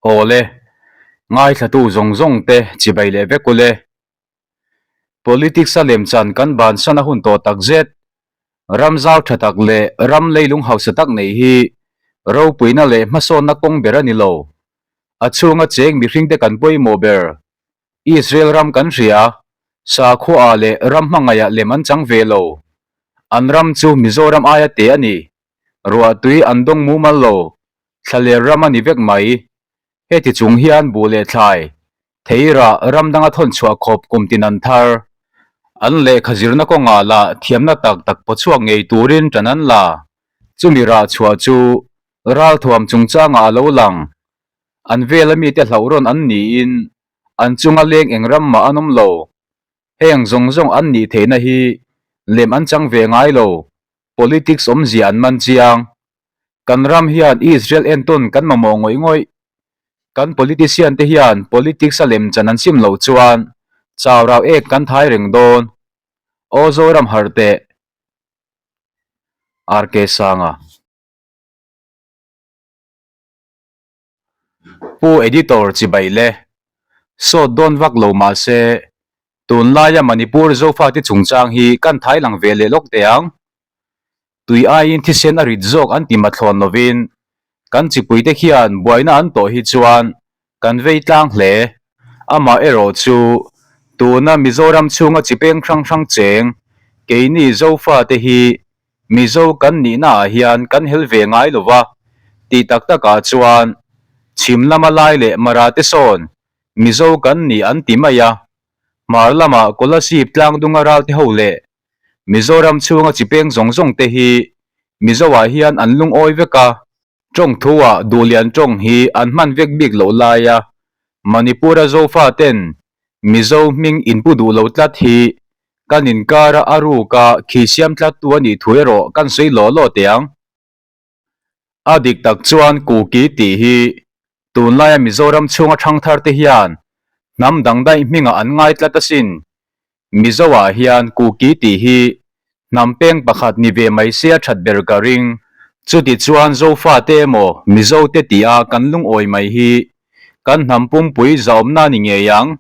Awle, ngaithlatu zawng zawng te chibai leh vek ule. Politics a lemchan kan bansan a hun tawh tak zet. Ram zau tha tak leh ram leilung hausa tak neih hi ropuina leh hmasawnna kawng ber a ni lo. A chhunga cheng mihringte kan pawimawh ber. Israel ram kan hria, sakhuaah leh ram hmangaihah lem an chang ve lo. An ram chu Mizoram aia te a ni. Ruahtui an dawng mumal lo. Thlaler ram a ni vek mai. Heti chung hian buh leh thlai, theirah ram danga thawn chhuah khawp kum tin an thar. An lehkha zirna kawngah lah thiamna tak tak paw chhuak ngei turin ṭan an la. Chumi rah chhuah chu ralthuam chungchangah a lo lang. An vela mite hlauhrawn an niin an chunga leng eng ram mah an awm lo. Heng zawng zawng an nih theihna hi lem an chang ve ngai lo. Politics awmzia an man chiang. Kan ram hian Israel entawn kan mamawh ngawih ngawih. Kan politician te hian politics a lemchan an sim loh chuan chau rau ek kan thai reng dawn. Aw Zoram harh teh. RK Sanga. Pu Editor chibai le. Sawt dawn vak lo mahse tunlaia Manipur Zofate chungchang hi kan thai lang ve leh lawk teh ang. Tui aiin thisen a rit zawk an ti mathlawn lovin kan chipuite khian buaina an tawh hi chuan kan vei tlang hle. Amaherawh chu tuna Mizoram chhunga chipeng hrang hrang cheng keini Zofate hi Mizo kan nihna ah hian kan hel ve ngai lo va, tih tak tak ah chuan chhim lama lai leh Mara te sawn Mizo kan ni an ti mai a, hmar lama Kolasib tlangdunga ral te ho leh Mizoram chhunga chipeng zawng zawng te hi Mizo ah hian an lungawi vek a, tawng thu ah Duhlian tawng hi an hman vek bik loh lai a, Manipur a Zofa ten Mizo hming inpu duh lo tlat hi Kan inkara a ruka khi siam tlattu a nih thu erawh kan sawi law law teh ang. A dik tak chuan Kuki tih hi tunlaia Mizoram chhunga thangthar te hian hnam dang daih hmingah an ngai tlat asin. Mizoah hian Kuki tih hi hnam peng pakhat ni ve mai se a that ber ka ring. Chuti chuan Zofate emaw Mizote tia kan lungawi mai hi kan hnam pumpui zahawmna ni ngei ang.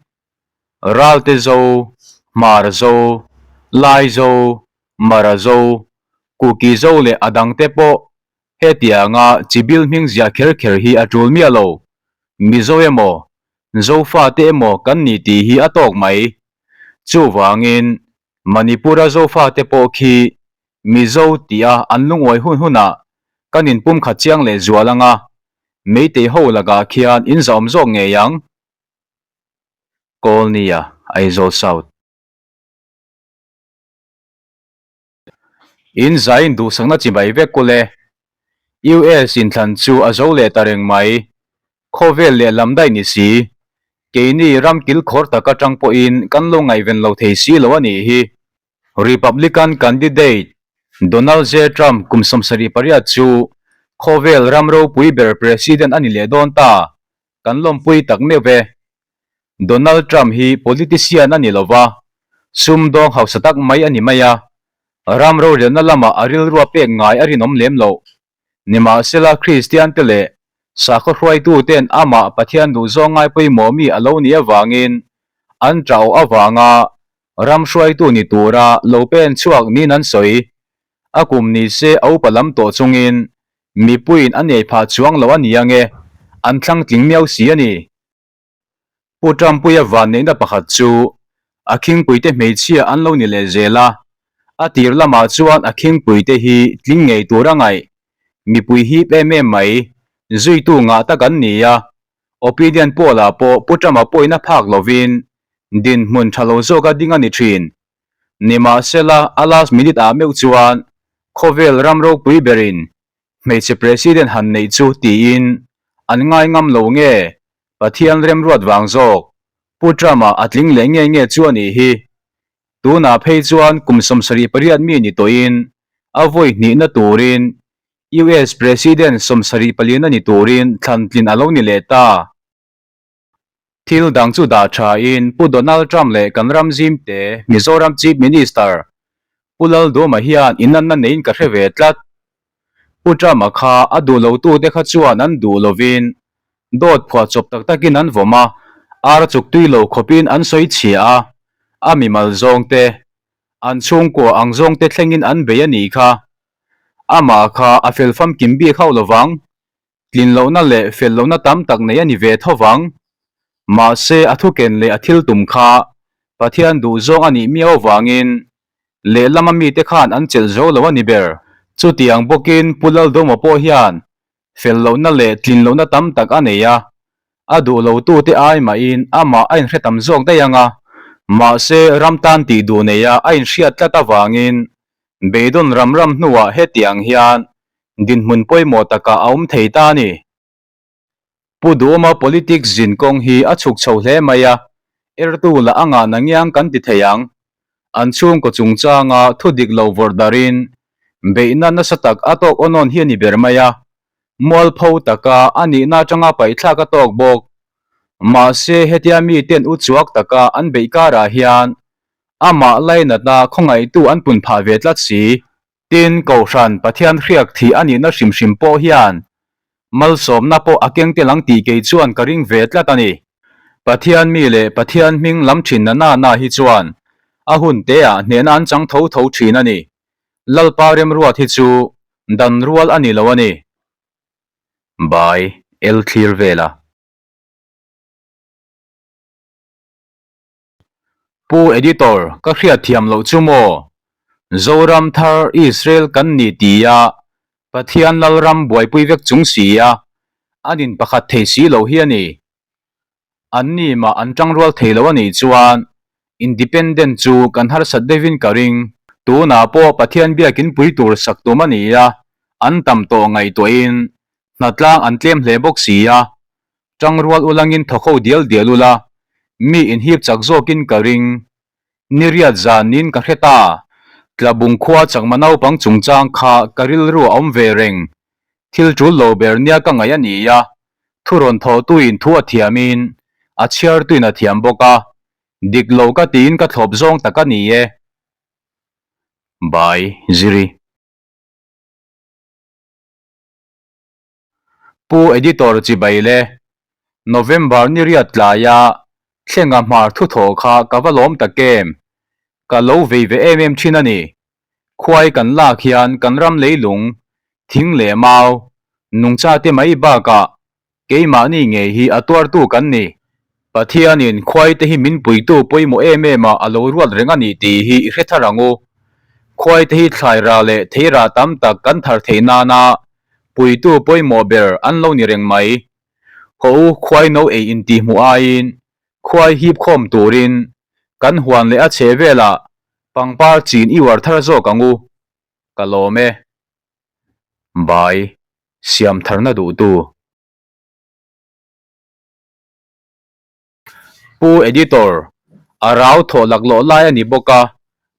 Ralte Zo, Hmar Zo, Lai Zo, Mara Zo, Kuki Zo leh a dangte pawh hetianga chibil hming ziah kher kher hi a tul miah lo. Mizo emaw, Zofate emaw kan ni tih hi a tawk mai. Chuvangin, Manipur-a Zofate pawh khi Mizo tia an lungawi hun hunah kan inpumkhat chiang leh zual anga Meitei ho lakah khian inzahawm zawk ngei ang. Kawlnia, Aizawl South. In zaiin duhsakna chi mai vek kul e. US inthlan chu a zo leh ta reng mai. Khawvel leh lam daih ni si. Keini ram kilkhawr tak atang pawhin kan lo ngaihven lo thei si lo a nih hi. Republican candidate Donald J. Trump kum 78 chu khawvel ram ropui ber president a ni leh dawn ta. Kan lawmpui tak meuh e. Donald Trump hi politician a ni lo va, sumdawng hausa tak mai a ni mai a, ram rorelna lamah a rilrua pek ngai a rinawm lem loh. Nimahsela Kristian te leh sakhaw hruaituten amah Pathian duhzawng ngai pawimawh mi a lo nih avangin an ṭah avanga ram hruaitu ni tura lo pen chhuak niin an sawi. A kum ni se a upa lam tawh chungin mipuiin a nei phah chuang lo a ni ange, an thlang tling miau si a ni. Pu Trumpuia vanneihna pakhat chu a khingpuite hmeichhia an lo ni leh zel a, a tir lamah chuan a khingpuite hi tling ngei tur a ngaih. Mipui hip em em mai, zuitu ngah tak an ni a, opinion poll-ah pawh Pu Trump-a pawhin a phak lovin dinhmun tha lo zawka ding a ni thin. Nimahsela, a last minute ah meuh chuan khawvel ram ropui berin hmeichhe president han neih chu tiin an ngai ngam lo nge Pathian remruat vang zawk Pu Trump-a a tling leh nge nge chu a nih hi. Tunah phei chuan kum 78 mi ni tawhin a vawi hnihna turin US President 74 na ni turin thlan tlin a lo ni leh ta. Thil dang chu dah thain Pu Donald Trump leh kan ram zimte Mizoram Chief Minister Pu Lalduhoma hian inanna neiin ka hre ve tlat. Pu Trump-a kha a duh lotute kha chuan an duh lovin. Dawt phuahchawp tak takin an vawm a, ar chuk tui lo khawpin an sawi chhia a, a mimal zawngte, an chhungkua ang zawngte thlengin an bei a nih kha. Amah kha a fel famkim bik hauh lovang, tlin lohna leh fel lohna tam tak nei a ni ve tho vang. Mahse a thuken leh a thil tum kha Pathian duhzawng a nih miau avangin Lehlama mite khan an chelh zo lo a ni ber. Chutiang bawkin Pu Laldawma pawh hian fel lohna leh tlin lohna tam tak a nei a, a duh lotute ai mahin amah a inhre tam zawk daih ang a, mahse ram tan tih duh neia a inhriat tlat avangin beidawn ram ram hnuah hetiang hian dinhmun pawimawh takah a awm thei ta a ni. Pu Duhawma politics zin kawng hi a chhuk chho hle mai a, ertu lah a ngah nangiang kan ti thei ang. An chhungkaw chungchanga thu dik lo vawrh darin beihna nasa tak a tawk awn awn hi a ni ber mai a, mualpho taka a nihna atanga paihthlak a tawk bawk. Mahse hetia miten u chuak taka an beih karah hian amah lainatna khawngaihtu an pun phah ve tlat si. Tin, Kohhran Pathian hriak thih a nihna hrim hrim pawh hian malsawmna pawh a keng tel ang tih kei chuan ka ring ve tlat a ni. Pathian mi leh Pathian hming lam thin na na na hi chuan a hun teah hnehna an chang tho tho thin a ni. Lalpa remruat hi chu dan rual a ni lo a ni. Bai el thlir vela. Pu Editor, ka hriat thiam loh chu maw? Zoram thar Israel kan ni tia Pathian Lalram buaipui vek chung si a, an in pakhat thei si lo hi a ni. An ni mah an tangrual thei lo a nih chuan Independent chu kan harsat deuhin ka ring. Tunah pawh Pathian biakin pui tur sak tum a ni a, an tam tawh ngaihtuahin hnatlang an tlem hle bawk si a, Tangrual ulangin thawk ho dial dial ula, mi inhip chak zawkin ka ring. Ni riat zanin ka hre ta. Tlabung khua chakma naupang chungchang kha ka rilru a awm ve reng. Thil tul lo ber nia ka ngaih a ni a, thu rawn thawhtuin thu a thiamin, a chhiartuin a thiam bawk a, dik lo ka tiin ka thlawp zawng tak a ni e. Bai Ziri. Pu Editor chibai le, November ni riat tlaia thlenga hmar thuthawh kha ka va lawm tak em? Ka lo vei ve em em thin a ni. Khuai kan lak hian kan ram leilung, thing leh mau, nungcha te mai bakah keimahni ngei hi a tuartu kan ni. Pathianin khuai te hi min puitu pawimawh em em ah a lo ruat reng a ni tih hi i hre thar ang u. Khuai te hi thlai rah leh thei rah tam tak kan thar theih nana Puitu pawimawh ber an lo ni reng mai. Haw u khuai no ei intih hmuh aiin khuai hip khawm turin kan huan leh a chhe velah pangpar chin i uar thar zawk ang u. Ka lawm e. Bai, siam tharna duhtu. Pu Editor, a rau thawh laklawh lai a ni bawk a,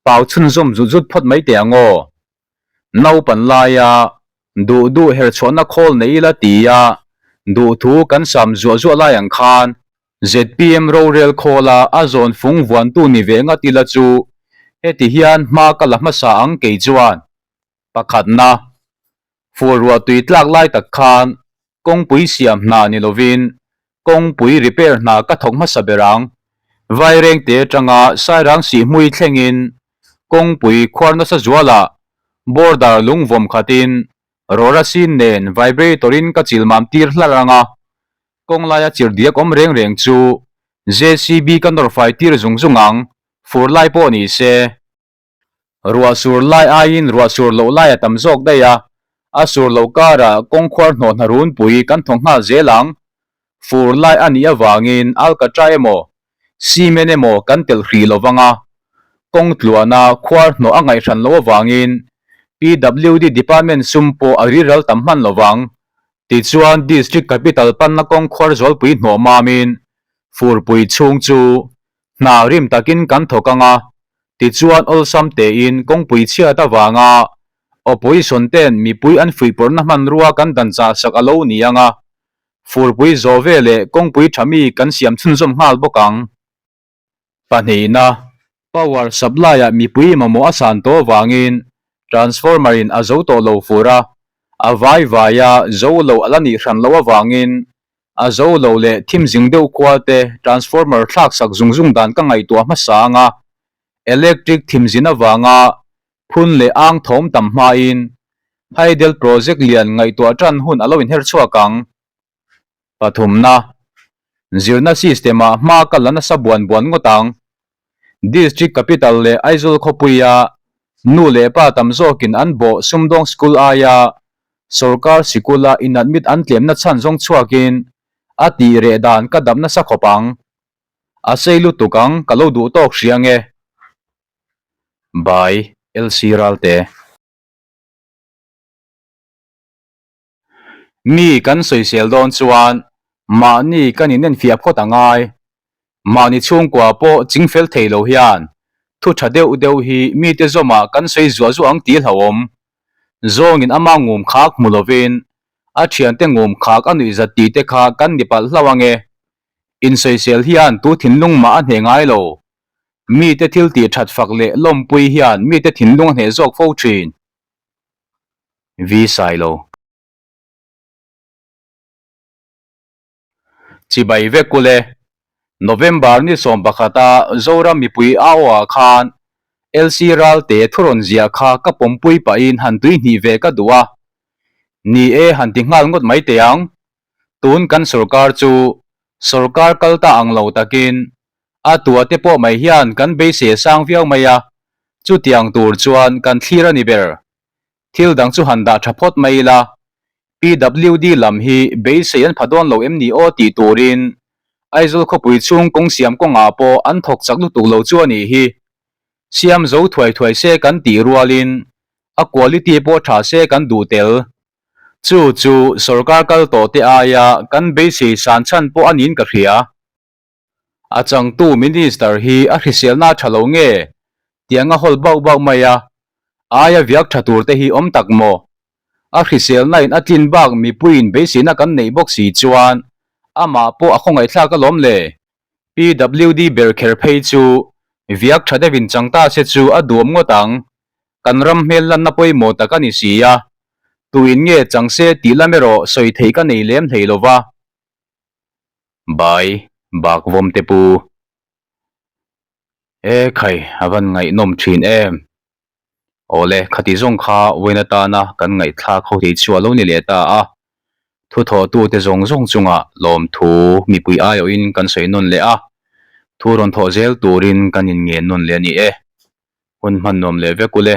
pau chhunzawm zut zut phawt mai teh ang aw. Naupan laia duh duh herchhuahna khawl nei ila tia duhthu kan sam zuah zuah lai ang khan zpm rorel khawla a zawn fung vuantu ni ve ngat ila chu heti hian hma ka la hmasa ang kei chuan pakhatna fur ruah tui tlak lai tak khan Kawngpui siam hna ni lovin kawngpui repair hna ka thawk hmasa ber ang. Vairengte atanga Sairang Sihhmui thlengin kawngpui khuar nasa zualah border lungvawm khatin rawra sin nen vibrator in ka chilmam tir hlar ang a, kawng laia chirhdiak awm reng reng chu JCB ka nawr fai tir zung zung ang, fur lai pawh ni se. Ruah sur lai aiin ruah sur loh lai a tam zawk daih a, a sur loh karah kawngkhuar hnawh hna runpui kan thawk nghal zel ang. Fur lai a nih avangin alkatra emaw, cement emaw kan telh hrih lo vang a, kawng tluana khuar hnawh a ngaihhran loh avangin PWD department sum pawh a riral tam hman lo vang. Tichuan District Capital panna kawngkhuar zualpui hnawh mamin furpui chhung chu Hna rim takin kan thawk ang a, tichuan awlsam tein kawngpui chhiat avanga opposition ten mipui an fuihpawrhna hmanrua kan dan chah sak a lo ni ang a, furpui zawh veleh kawngpui tha mi kan siam chhunzawm nghal bawk ang. Pahnihna, Power supply-ah mipui mamawh a san tawh avangin transformer in a zo tawh lo fur a, a vai vaia zo lo a la nih hran loh avangin. A zo lo leh thim zing deuh khua te transformer thlak sak zung zung dan ka ngaihtuah hmasa ang a, electric thim zin avanga phun leh ang thawm tam hmain hydel project lian ngaihtuah tan hun a lo inher chhuak ang. Pathumna, Zirna system ah hma ka la nasa buan buan ngawt ang. District capital leh Aizawl khawpuia nu leh pa tam zawkin an bawh sumdawng school aia sorkar sikula inadmit an tlemna chhan zawng chhuakin a tih reh dan ka dap nasa khawp ang. A sei lutuk ang ka lo duh tawk hria nge. By, LC Ralte. Mi kan sawisel dawn chuan mahni kan inenfiah phawt a ngai. Mahni chhungkua pawh chingfel thei lo hian thu tha deuh deuh hi mite zawmah kan sawi zuah zuah ang tih hlauhawm. Zawngin ama ngum khak hmu lovin a thiante ngum khak a nuihzat tih te kha kan ni palh hlauh ange. Insawisel hian tu thinlung mah a hneh ngai lo. Mite thil tih that fak leh lawmpui hian mite thinlung a hneh zawk fo thin. Vi Sailo. Chibai vek ule. November ni 11 a Zoram mipui a aw ah khan LC Ralte thu rawn ziah kha ka pawmpui pahin han tui hnih ve ka duh a. Ni e han ti nghal ngawt mai teh ang. Tun kan sorkar chu sorkar kal ta ang lo takin A tua te pawh mai hian kan beisei sang viau mai a, chutiang tur chuan kan thlir a ni ber. Thil dang chu han dah tha phawt mai ila, PWD lam hi beisei an pha dawn lo em ni aw tih turin Aizawl khawpui chhung kawng siam kawngah pawh an thawk chak lutuk lo chu a nih hi. Siam zo thuai thuai se kan tih rualin a quality pawh tha se kan duh tel. Chu chu sorkar kal tawh te aia kan beisei san chhan pawh a niin ka hria. A changtu Minister hi a hriselna a tha lo nge? Tiang a hawl bauh bauh mai a, aia viak tha tur te hi awm tak maw? A hriselna in a tlin bak mipuiin beiseina kan neih bawk si chuan amah pawh a khawngaihthlak alawm le. PWD ber kher phei chu viak tha deuhin chang ta se chu a duam ngawt ang. Kan ram hmel lanna pawimawh tak a ni si a, tuin nge chang se tih lam erawh sawi theih ka nei lem hlei lova. Bai bak vawm te pu. E khai a van ngaihnawm thin em. Awle khati zawng kha vawiin atana kan ngaihthlak ho thei chu a lo ni leh ta a. Thu thawhtu te zawng zawng chungah lawmthu mipui aiawhin kan sawi nawn leh a. Thu rawn thawh zel turin kan inngen nawn leh a ni e. Hun hman nuam leh vek ule.